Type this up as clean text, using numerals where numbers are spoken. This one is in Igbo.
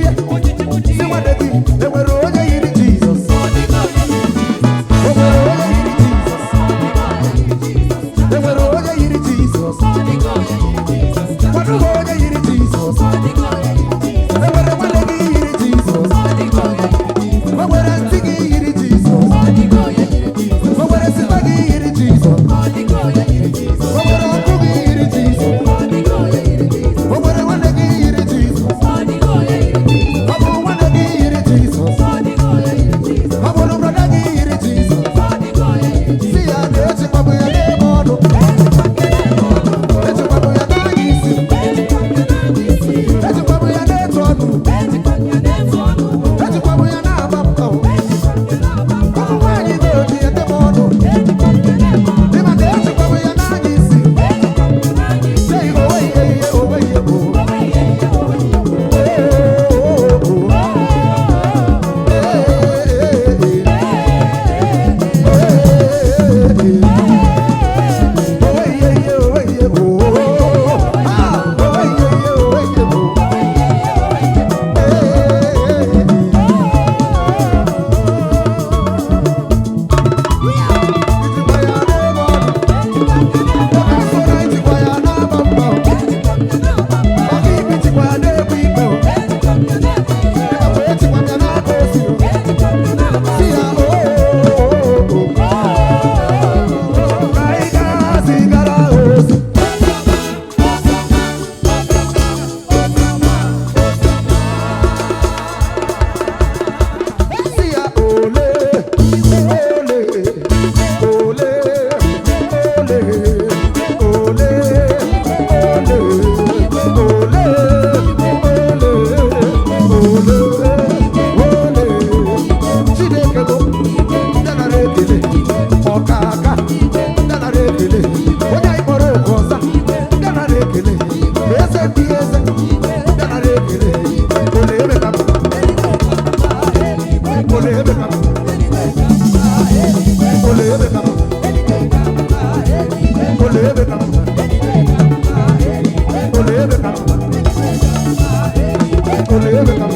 ihe. Si nwanne gị, enwere onye yiri Jizọs? O nwere onye yiri Jizọs? Enwere onye yiri Jizọs? Kwado m onye yiri Jizọs. Enwere nwanne gị yiri Jizọs? O nwere ntị gị yiri Jizọs? O nwere sita gị yiri Jizọs? O nwere ọkụ gị yiri Jizọs? O nwere nwanne gị yiri Jizọs? Ọ bụ nwanne gị yiri Jizọs? Ọ bụrụ brọda gị yiri Jizọs? Si ya na echekwabụ ya n'ebe ọnụ, echekwabụ ya n'anya isi, echekwabụ ya n'etu ọnụ, echekwabụ ya n'aba mba. Ụmụ nwaanyị na-eji edebe ọnụ, dị maka echekwabụ ya n'anya isi. Say owe ihe ihe owe ihe bụ. Owe ihe ihe owe ihe bụ. Owe ihe ihe owe ihe bụ. Ijikwa ya n'ebe ọnụ, oke soro ijikwa ya n'aba mba. Ọka ikpe jikwa ya n'ebu ikpe o. Ịkakwa ejikwa ya n'aka osi o. Si ya oo. Ka anyị gaa zigara ozi. Si ya ole, ole, ole, ole, ole, ole, ole, ole, ole, ole. Chineke bụ ndị nara ekele, ọka aka, ndị nara ekele, onye anyị kpọrọ oku ọza, ndị nara ekele, eze ndị eze, ndị nara ekele, ole ebe ka m, ole ebe ka m, ole ebe ka m, ole ebe ka m, ole ebe ka m, ole ebe ka m.